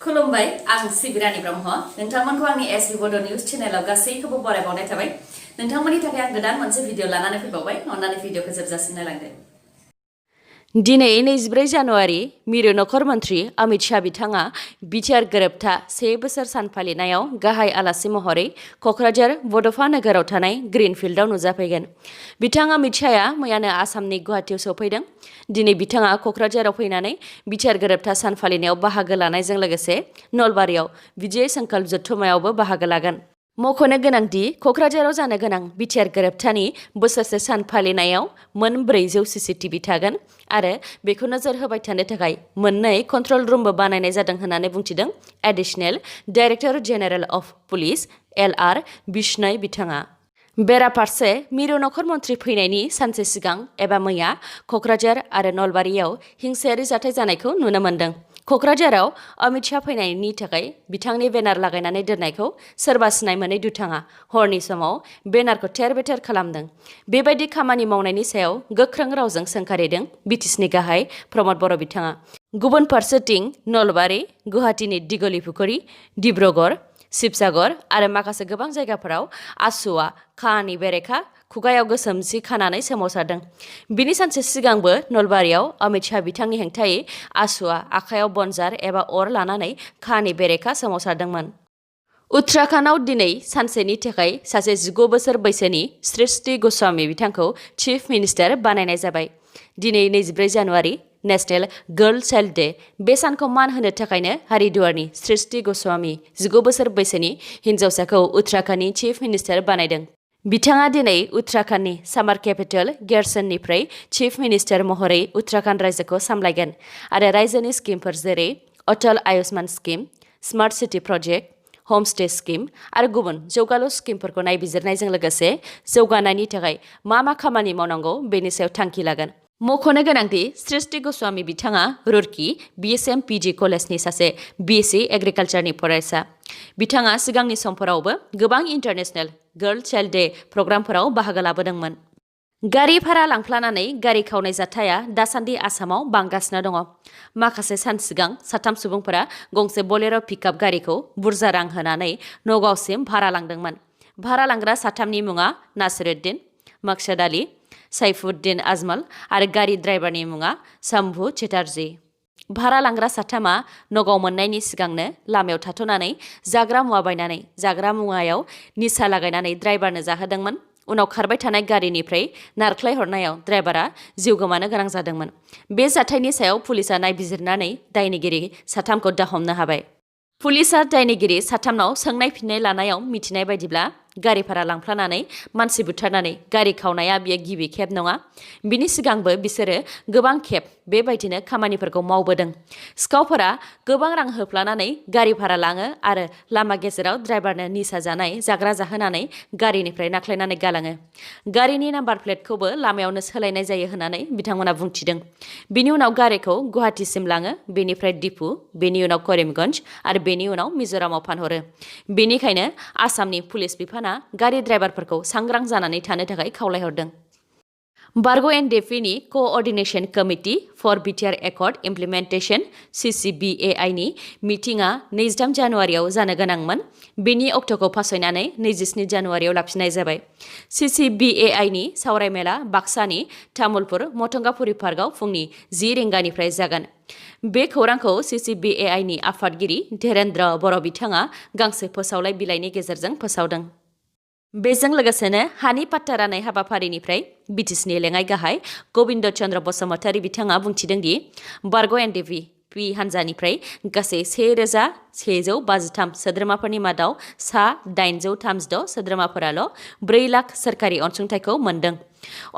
खुलुमबाय आं सिबिरानि ब्रह्म नोंथांमोनखौ आंनि एसबी बड' निउज चेनेलाव गासैखौबो बरायबावनाय थाबाय नोंथांमोननि थाखाय आं गोदान मोनसे भिडिअ लानानै फैबावबाय अन्नानै भिडिअखौ जोबजासिम नायलांदो दिनै 24 जानुवारि मिरु नखर मन्त्रि अमित शाह बिथाङा बिटिआर गोरोबथा 1 बोसोर सान फालिनायाव गाहाय आलासि महरै क'क्राझार बड'फा नोगोराव थानाय ग्रीनफिल्डआव नुजाफैगोन। बिथां अमित शाहआ मैयानो आसामनि गुवाहाटीआव सौफैदों। दिनै बिथाङा क'क्राझाराव फैनानै बिटिआर गोरोबथा सान फालिनायाव बाहागो लानायजों लोगोसे नलबारियाव विजय संकल्प जथुम्मायावबो बाहागो लागोन। मख'नो गोनांदि क'क्राझाराव जानो गोनां बिटिआर गोरोबथानि बोसोरसे सान फालिनायाव मोन 400 CCTV थागोन आरो बेखौ नोजोर होबाय थानो थाखाय मोननै कन्ट्रल रुमबो बानायनाय जादों होननानै बुंथिदों additional director general of police LR Bishnoi बिथाङा। बेराफारसे मिरु नखर मन्त्रि फैनायनि सानसे सिगां एबा मैया क'क्राझार आरो नलबारियाव हिंसायारि जाथाय जानायखौ नुनो मोन्दों। क'क्राझाराव अमित शाह फैनायनि थाखाय बिथांनि बेनार लागायनानै दोननायखौ सोरबा सिनाय मोनै दुथाङा हरनि समाव बेनारखौ थेर-बेथेर खालामदों। बेबायदि खामानि मावनायनि सायाव गोख्रों रावजों सोंखारिदों बिटिसिनि गाहाय प्रमद बर' बिथाङा। गुबुन फारसेथिं नलबारि, गुवाहाटीनि दिघली-पुखुरी, डिब्रुगड़, शिबसागर आरो माखासे गोबां जायगाफोराव आसुआ खानि बेरेखा खुगायाव गोसोम जि खानानै सोमावसारदों। बिनि सानसे सिगांबो नलबारियाव अमित शाह बिथांनि हेंथायै आसुआ आखायाव बनजार एबा अर लानानै खानि बेरेखा सोमावसारदोंमोन। उत्तराखन्डआव दिनै सानसेनि थाखाय सासे 19 बोसोर बैसोनि सृष्टि गस्वामी बिथांखौ चिफ मिनिस्टार बानायनाय जाबाय। दिनै 24 January national girl child day. बे सानखौ मान होनो थाखायनो हरिद्वारनि सृष्टि गस्वामी 19 बोसोर बैसोनि हिन्जावसाखौ उत्तराखन्डनि चिफ मिनिस्टार बानायदों। बिथाङा दिनै उत्तराखन्डनि सामार केपिटेल गेरसननिफ्राय चिफ मिनिस्टार महरै उत्तराखन्ड रायजोखौ सामलायगोन आरो रायजोनि स्किमफोर जेरै Atal Ayushman scheme, smart city project, हमस्टे scheme आरो गुबुन जौगालु स्किमफोरखौ नायबिजिरनायजों लोगोसे जौगानायनि थाखाय मा खामानि मावनांगौ बेनि सायाव थांखि लागोन। मख'नो गोनांदि सृष्टि गस्वामी बिथाङा रुड़की BSM PG कलेजनि सासे BSc एग्रिकालचारनि फरायसा। बिथाङा सिगांनि समफोरावबो गोबां इन्टारनेशनेल गार्ल चाइल्ड डे प्रग्रामफोराव बाहागो लाबोदोंमोन। गारि भारा लांफ्लानानै गारि खावनाय जाथाया दासान्दि आसामाव बांगासिनो दङ। माखासे सान सिगां 3 सुबुंफोरा गंसे बलेर' पिकआप गारिखौ बुरजा रां होनानै नगावसिम भारा लांदोंमोन। भारा लांग्रा 3नि मुङा नासिरुद्दिन, मकसद आली, सैफुद्दिन आजमल आरो गारि ड्राइभारनि मुङा शम्भु चेटार्जी। भारा लांग्रा 3आ नगाव मोननायनि सिगांनो लामायाव थाथ'नानै जाग्रा मुवा बायनानै जाग्रा मुवायाव निसा लागायनानै ड्राइभारनो जाहोदोंमोन। उनाव खारबाय थानाय गारिनिफ्राय नारख्लायहरनायाव ड्राइभारा जिउ गोमानो गोनां जादोंमोन। बे जाथायनि सायाव पुलिसआ नायबिजिरनानै दायनिगिरि 3खौ दाहमनो हाबाय। पुलिसआ दायनिगिरि 3नाव सोंनाय फिननाय लानायाव मिथिनाय बायदिब्ला गारि भारा लांफ्लानानै मानसि बुथारनानै गारि खावनाया बियो गिबि खेब नङा। बिनि सिगांबो बिसोरो गोबां खेब बेबायदिनो खामानिफोरखौ मावबोदों। सिखावफोरा गोबां रां होफ्लानानै गारि भारा लाङो आरो लामा गेजेराव ड्राइभारनो निसा जानाय जाग्रा जाहोनानै गारिनिफ्राय नाख्लायनानै गालाङो। गारिनि नाम्बार प्लेटखौबो लामायावनो सोलायनाय जायो होननानै बिथांमोना बुंथिदों। बिनि उनाव गारिखौ गुवाहाटीसिम लाङो, बेनिफ्राय डिफु, बेनि उनाव करिमगन्ज आरो बेनि उनाव मिज'रामाव फानहरो। बेनिखायनो आसामनि पुलिस बिफाना गारि ड्राइभारफोरखौ सांग्रां जानानै थानो थाखाय खावलायहरदों। बारग' NDP-नि coordination committee for BTR accord implementation CCBAI नि मिटिंआ 23 जानुवारियाव जानो गोनांमोन। बेनि अक्ट'खौ फासयनानै 27 जानुवारियाव लाफिननाय जाबाय। CCBAI नि सावरायमेला बाक्सानि तामुलपुर मथंगापुरि पार्कआव फुंनि 10 रिंगानिफ्राय जागोन। बे खौरांखौ CCBAI नि आफादगिरि धीरेन्द्र बर' बिथाङा गांसे फोसावलाइ बिलाइनि गेजेरजों फोसावदों। बेजों लोगोसेनो हानि पाट्टा राननाय हाबाफारिनिफ्राय बिटिसिनि लेङाइ गाहाय गबिन्द चन्द्र बसुमतारी बिथाङा बुंथिदों दि बारग' NDP हान्जानिफ्राय गासै 1153 सोद्रोमाफोरनि मादाव सा 836 सोद्रोमाफोराल' 4 लाख सोरखारि अनसुंथाइखौ मोनदों।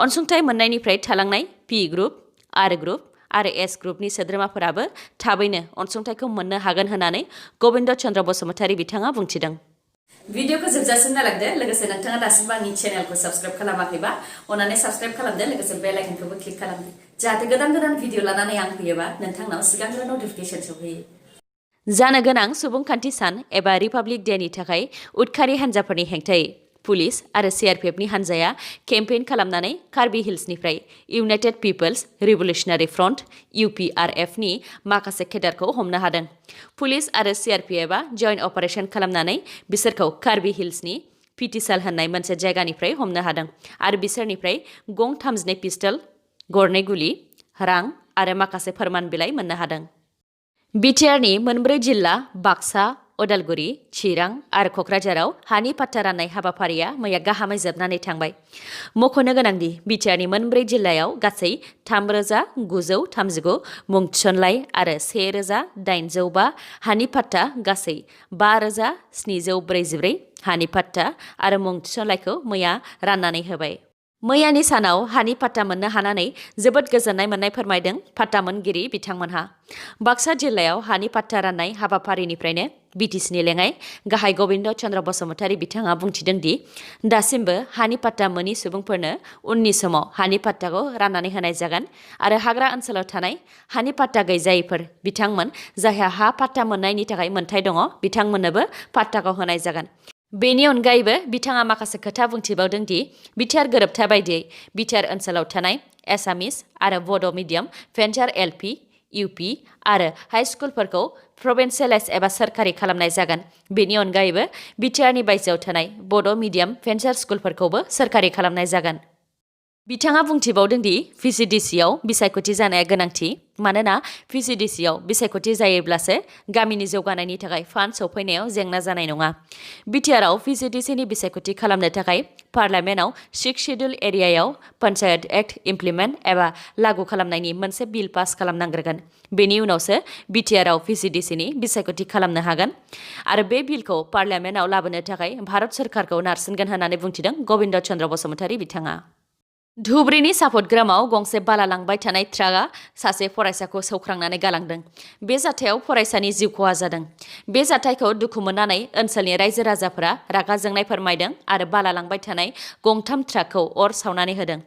अनसुंथाइ मोननायनिफ्राय थालांनाय P ग्रुप, R ग्रुप आरो S ग्रुपनि सोद्रोमाफोराबो थाबैनो अनसुंथाइखौ मोननो हागोन होननानै गबिन्द चन्द्र बसुमतारी बिथाङा बुंथिदों। भिडिअखौ जोबजासिम नायलांदो लोगोसे नोंथाङा दासिमबो आंनि चेनेलखौ साबस्क्राइब खालामाखैबा अन्नानै साबस्क्राइब खालामदो लोगोसे बेल आइकनखौबो क्लिक खालामदो जाहाथे गोदान भिडिअ लानानै आं फैयोबा नोंथांनाव सिगांग्रो नटिफिकेसन सौहैयो। जानो गोनां सुबुंखान्थि सान एबा रिपाब्लिक डेनि थाखाय उदखारि हान्जाफोरनि हेंथायै पुलिस आरो CRPFनि हानजाया केम्पेइन खालामनानै कार्बि हिल्सनिफ्राय इउनाइटेड पिपल्स रिभलुशनारि फ्रन्ट UPRFनि माखासे केडारखौ हमनो हादों। पुलिस आरो CRPFआ जइन्ट अपारेशन खालामनानै बिसोरखौ कार्बि हिल्सनि पिटिसाल होननाय मोनसे जायगानिफ्राय हमनो हादों आरो बिसोरनिफ्राय गं 32 पिस्टल, गरनै गुलि, रां आरो माखासे फोरमान बिलाइ मोननो हादों। बिटिआरनि मोनब्रै जिल्ला बाक्सा, उदालगुरि, चिरां आरो क'क्राझाराव हानि पाट्टा राननाय हाबाफारिया मैया गाहामै जोबनानै थांबाय। मख'नो गोनांदि बिटिआरनि मोनब्रै जिल्लायाव गासै 3,939 मुं थिसनलाइ आरो 1,805 हानि पाट्टा गासै 5,744 हानि पाट्टा आरो मुं थिसनलाइखौ मैया राननानै होबाय। मैयानि सानाव हानि पाट्टा मोननो हानानै जोबोद गोजोननाय मोननाय फोरमायदों पाट्टा मोनगिरि बिथांमोनहा। बाक्सा जिल्लायाव हानि पाट्टा राननाय हाबाफारिनिफ्रायनो बिटिसिनि लेङाइ गाहाय गबिन्द चन्द्र बसुमतारी बिथाङा बुंथिदों दि दासिमबो हानि पाट्टा मोनि सुबुंफोरनो उननि समाव हानि पाट्टाखौ राननानै होनाय जागोन आरो हाग्रा ओनसोलाव थानाय हानि पाट्टा गैजायैफोर बिथांमोन जायहा हा पाट्टा मोननायनि थाखाय मोन्थाय दङ बिथांमोननोबो पाट्टाखौ होनाय जागोन। बेनि अनगायैबो बिथाङा माखासे खोथा बुंथिबावदों दि बिटिआर गोरोबथा बायदियै बिटिआर ओनसोलाव थानाय एसामिस आरो बड' मिडियाम भेन्चार LP, UP आरो हाइ स्कुलफोरखौ प्रभिन्सियेलाइज एबा सोरखारि खालामनाय जागोन। बेनि अनगायैबो बिटिआरनि बायजोआव थानाय बड' मिडियाम भेन्चार स्कुलफोरखौबो सोरखारि खालामनाय जागोन। बिथाङा बुंथिबावदों दि VCDCआव बिसायख'थि जानाया गोनांथि मानोना VCDCआव बिसायख'थि जायोब्लासो गामिनि जौगानायनि थाखाय फान्ड सौफैनायाव जेंना जानाय नङा। बिटिआरआव VCDCनि बिसायख'थि खालामनो थाखाय पार्लियामेन्टआव 6 शिड्युल एरियायाव पन्चायत एक्ट इमप्लिमेन्ट एबा लागु खालामनायनि मोनसे बिल पास खालामनांग्रोगोन। बेनि उनावसो बिटिआरआव VCDCनि बिसायख'थि खालामनो हागोन आरो बे बिलखौ पार्लियामेन्टआव लाबोनो थाखाय भारत सोरखारखौ नारसिनगोन होननानै बुंथिदों गबिन्द चन्द्र बसुमतारी बिथाङा। धुबुरीनि सापतग्रामाव गंसे बाला लांबाय थानाय ट्राकआ सासे फरायसाखौ सौख्रांनानै गालांदों। बे जाथायाव फरायसानि जिउ खहा जादों। बे जाथायखौ दुखु मोननानै ओनसोलनि रायजो राजाफोरा रागा जोंनाय फोरमायदों आरो बाला लांबाय थानाय गंथाम ट्राकखौ अर सावनानै होदों।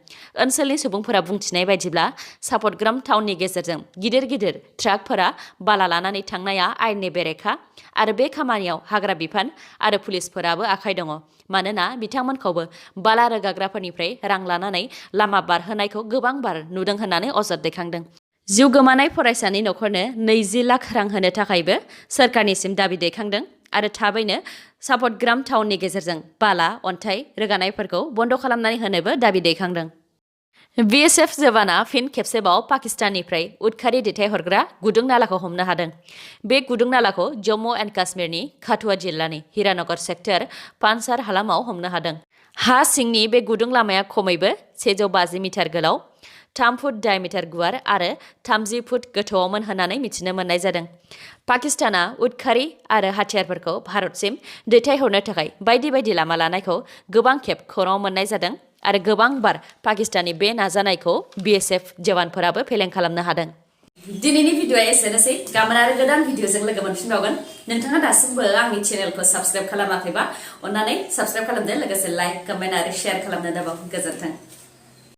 ओनसोलनि सुबुंफोरा बुंथिनाय बायदिब्ला सापतग्राम टाउननि गेजेरजों गिदिर गिदिर ट्राकफोरा बाला लानानै थांनाया आयेननि बेरेखा आरो बे खामानियाव हाग्रा बिफान आरो पुलिसफोराबो आखाइ दङ मानोना बिथांमोनखौबो बाला रोगाग्राफोरनिफ्राय रां लानानै लामा बारहोनायखौ गोबां बार नुदों होननानै अजद दैखांदों। जिउ गोमानाय फरायसानि न'खरनो 20 लाख रां होनो थाखायबो सोरखारनिसिम दाबि दैखांदों आरो थाबैनो सापतग्राम टाउननि गेजेरजों बाला अन्थाइ रोगानायफोरखौ बन्द खालामनानै होनोबो दाबि दैखांदों। BSF जवाना फिन खेबसेबाव पाकिस्ताननिफ्राय उदखारि दैथायहरग्रा गुदुं नालाखौ हमनो हादों। बे गुदुं नालाखौ जम्मु एन्ड काश्मीरनि काठुआ जिल्लानि हिरानगर सेक्टर पानसार हालामाव हमनो हादों। हा सिंनि बे गुदुं लामाया खमैबो 150 मिटार गोलाव, 3 फुट डायमिटार गुवार आरो 30 फुट गोथौआवमोन होननानै मिथिनो मोननाय जादों। पाकिस्ताना उदखारि आरो हाथियारफोरखौ भारतसिम दैथायहरनो थाखाय बायदि बायदि लामा लानायखौ गोबां खेब खौराङाव मोननाय जादों आरो गोबां बार पाकिस्ताननि बे नाजानायखौ BSF जवानफोराबो फेलें खालामनो हादों। दिनैनि भिडिअआ एसेनोसै। गाबोन आरो गोदान भिडिअजों लोगो मोनफिनबावगोन। नोंथाङा दासिमबो आंनि चेनेलखौ साबस्क्राइब खालामाखैबा अन्नानै साबस्क्राइब खालामदो, लोगोसे लाइक, कमेन्ट आरो शेयार खालामनो दाबाव। गोजोन्थों।